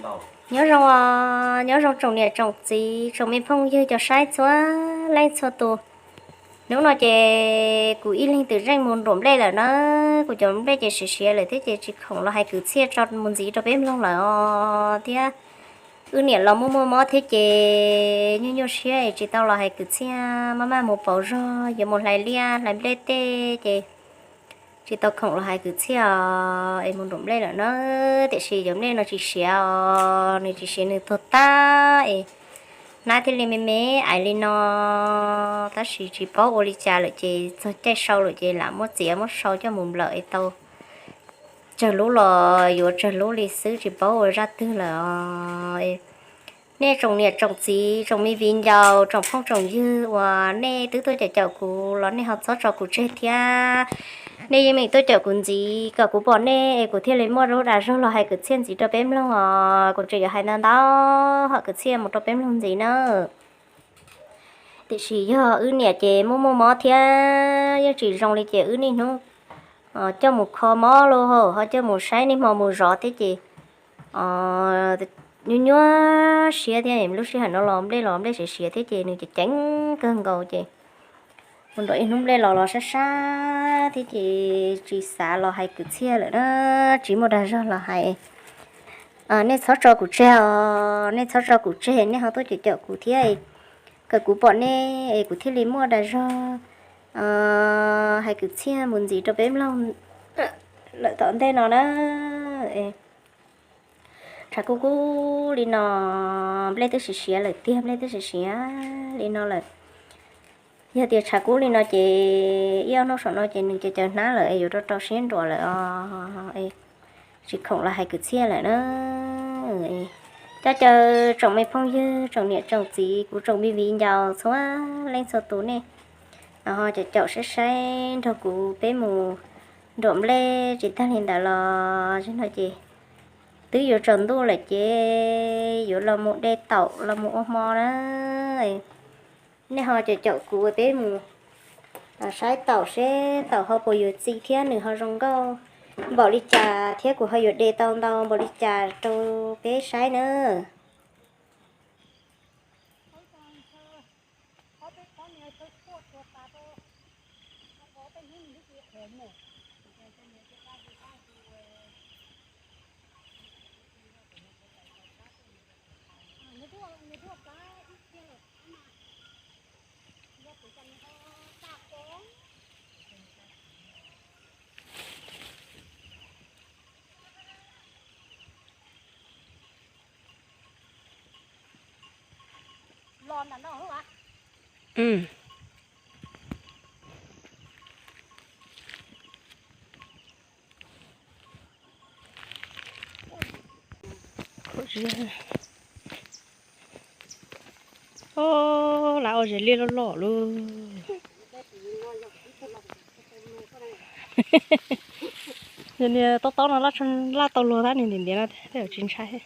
Nyob zoo, nyob zoo tsoom niam tsoom txiv tsoom me phooj ywg cov saib txhua leej txhua tus. Hnub no ces kuv ib leeg twm zeej mus nruam nplej lawm na. Kuv cov nplej ces siav siav lawm thiab ces tsis khoom los hais kwv txhiaj tso mus ntxiv rau peb mloog lawm os thiab. Wb niam los muaj muaj mob thiab ces nyuaj nyuaj siab es tsis tau los hais kwv txhiaj, maj maj mus pauv zog yuav mus hlais liaj hlais nplej tej ces tsis tau khoom los hais kwv txhiaj os es mus nruam nplej lawm na. Tiam sis cov nplej no tsis siav os, nws tsis siav nws tuag tag es hnab thiaj li me me aiv li no. Tab sis tsis paub ua li cas lawm ces txog caij sau lawm ces lam muab txiav muab sau coj mus nplawm es tau tsawg lub los yuav tsawg lub li xwb, tsis paub ua zaj twg lawm os. Nej tsoom niam tsoom txiv tsoom me viv ncaus tsoom phooj tsoom ywg uas nej twb tuaj caum caum kuv los nej ho txhob tso kuv tseg thiab. Nej yeej meem tuaj caum kuv ntxiv kom kuv pom nej es kuv thiaj li muaj lub dag zog los hais kwv txhiaj ntxiv rau peb mloog os. Kuv tseem yuav hais ntau ntau hom kwv txhiaj mus rau peb mloog ntxiv na. Tiam sis yog wb niam ces muaj muaj mob thiab yeej tsis zoo li ces wb niaj hnub coj mus kho mob los ho coj mus saib niaj hmo mus zov thiab ces nyuaj nyuaj siab thiab. Lub sij hawm no los nplej los nplej siav siav thiab ces nws ceev ceev kawg nkaus ces mus nrog ib hnub nplej los los sab sab thiab ces tsis xav los hais kwv txhiaj lawm na, tsis muaj dag zog los hais. Nej txhob tso kuv tseg os, nej txhob tso kuv tseg, nej ho tuaj caum caum kuv thiab, kom kuv pom nej es kuv thiaj li muaj dag zog hais kwv txhiaj mus ntxiv rau peb mloog lawm tom ntej no na. Tshav kub kub li no, nplej twb siav siav lawm tiag, nplej twb siav siav li no lawm. Yog tias tshav kub li no ces ib ob hnub saum no ces nws cov cawv hnab lawm es yuav rau rau siab nruam lawm os. Tsis khoom los hais kwv txhiaj lawm na. Coj caw tsoom me phooj ywg tsoom niam tsoom txiv kuv tsoom me viv ncaus txhua leej txhua tus nej ho caum caum saib saib nrog kuv peb mus nruam nplej tsis tag li ntawd los no ces twb yuav tsaus ntuj lawm ces yuav los mus de taum los mus ua hmo na. Nej ho caum caum kuv peb mus saib taum seb taum ho puas yuav txi thiab nws ho zoo nkauj npaum li cas thiab kuv ho yuav de tau ntau npaum li cas rau peb saib na. Lam ua zes liaj loj loj lawm. Niag tob tob no laj tau luag tab niag ntiav ntiav no tej tsis ntshai.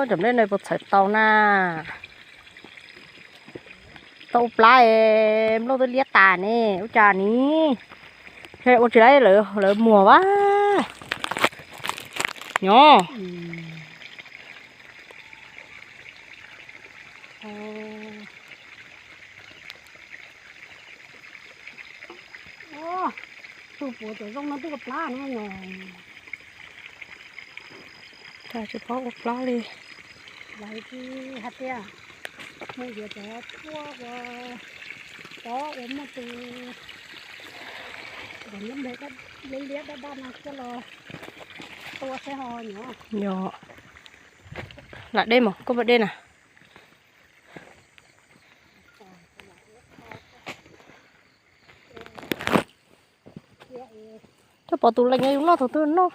Cov nplej no puas txhawv tau na? Tau ua plab es nplooj twb liab tas ne, ua cas ni? Ua tsis laib lawv muag vas nyob. Tus puav cov zoo no twb ua plab no yog. Tsis paub ua plab li. Lawv tsis hais tias mus yuav cov tshuaj ua, cov uas muaj tus, cov liab npleg liab daj daj no coj los tua seb ho nyob. Yog, lam dej mos, koj puas dej na? Coj pov tus lees yus noj thaum twg noj.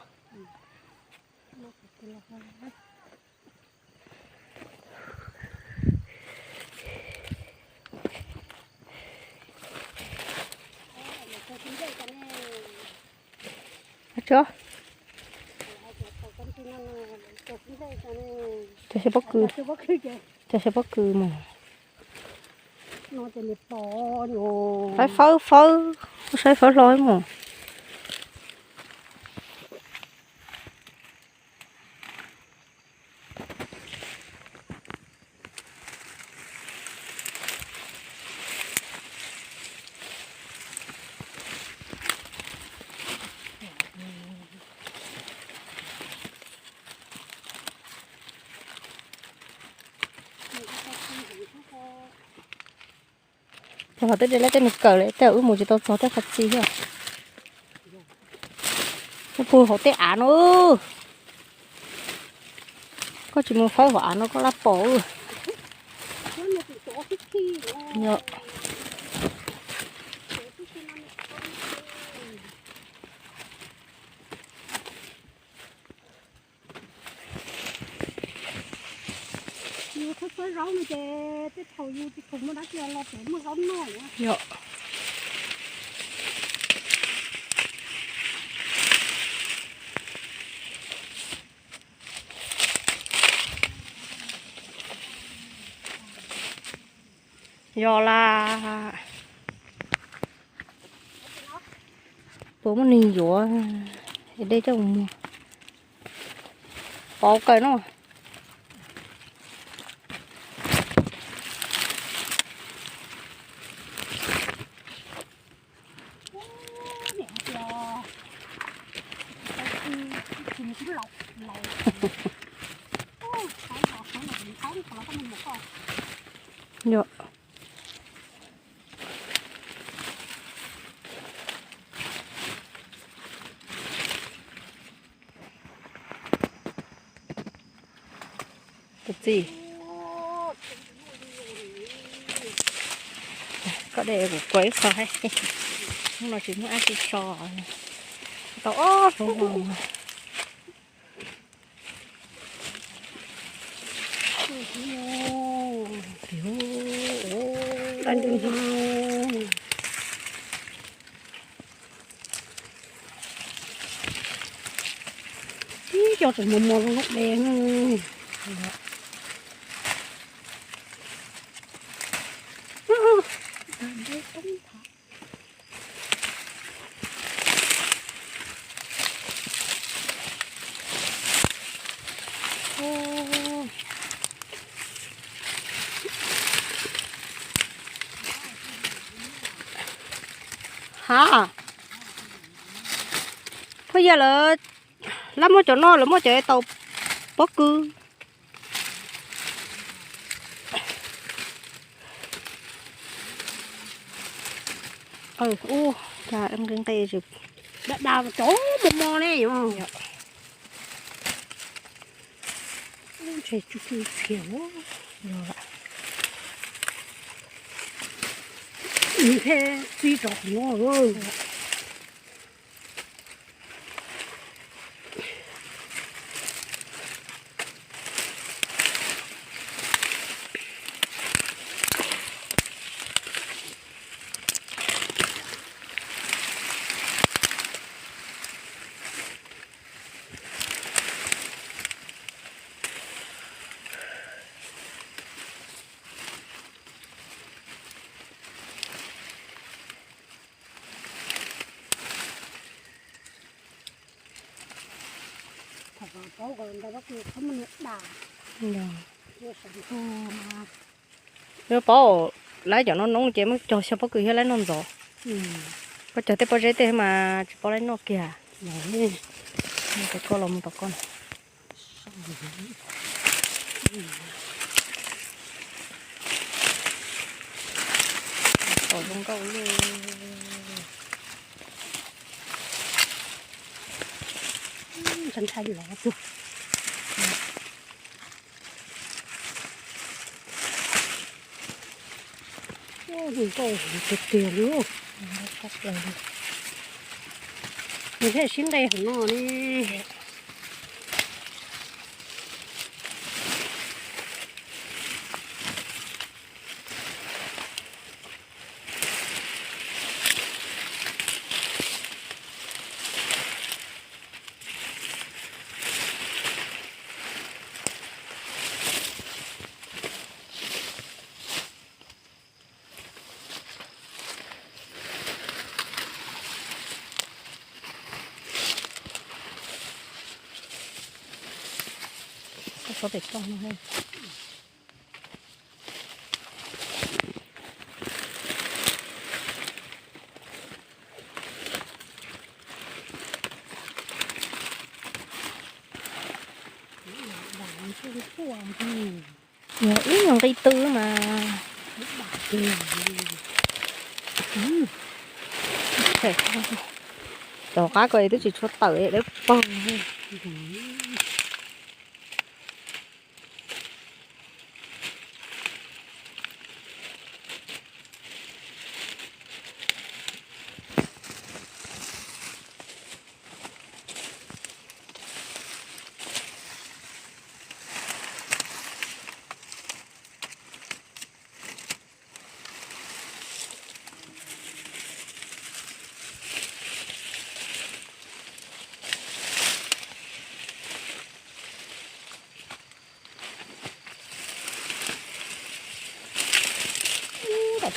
Tso. Cov xyaw pob kws, cov xyaw pob kws mus. Saib fawb fawb, saib fawb hlo mus. Txog qhov twb de laj tej nws kawm li, tej wb mus tsis tau txog tej qhov txi thiab. Koj puag hauv tej av no. Koj tsis mus fawb hauv av no koj laj pom. Yus txhawb txhawb zaub no ces tej thaum yus tsis khoom muaj dab tsi los pem muaj zaub noj na. Yog. Yog las, puas muaj neeg yuav, es dej coj mus muag. Pov kawg no. Yog. Tus txiv, koj de kuv kua ib qho thiab. Hnub no tsis muaj dab tsi tso, tau ob hnub no. Ib co tseem mos mos zoo zoo de. Ha, phooj ywg, lawv lab muab cov no, lawv muab cov tau pob kws. Ub, nqe nqe, da da cov mos mos ne. Ntshe tsis txhiam. Nws thiaj txi rov qhov no. Yuav paub, lawv cov no noob ces muab cog xyaw pob kws thiab lawv noj ntxov. Koj cog tej pob zeb tej mas tsis paub lawv noj kiag. Ces koj los mus tom koj. Tom zoo nkauj li. Ntshai ntshai los tuag. Zoo nkauj tiag tiag li. Nws thiaj sib nqe hauv no li. Txhob pem toj no. Yog ib nyuag nqi tw mas. Tom qab ko twb tsis tshua tawm, dawb paug.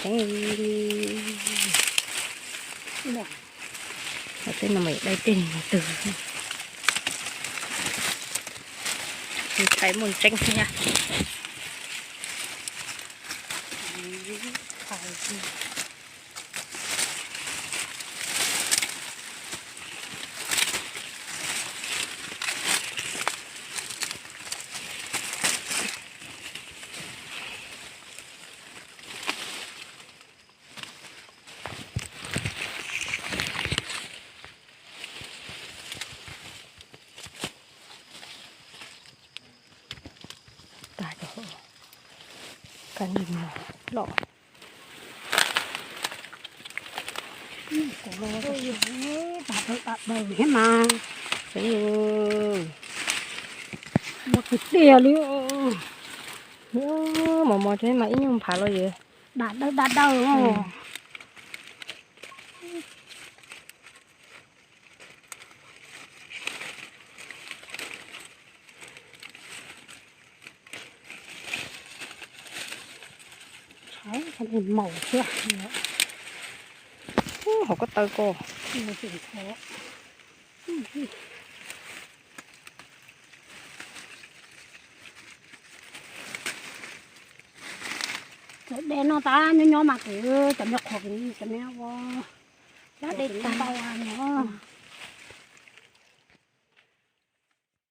Tom tseeb, tom tseeb no mas dai tej no twg. Ntshai muaj ntseeb thiab. Tag, kab nij mos loj. Tag dawb tag daw thiab mas. Tseeb, muaj kwv tij li. Mos mos thiab mas ib nyuag nphav los yog dam dawb dam daw. Hauv ko taw ko. Cov dej no tab nyob nyob mas kuv cov me qhuav kuv cov me ua, cov dej tag no.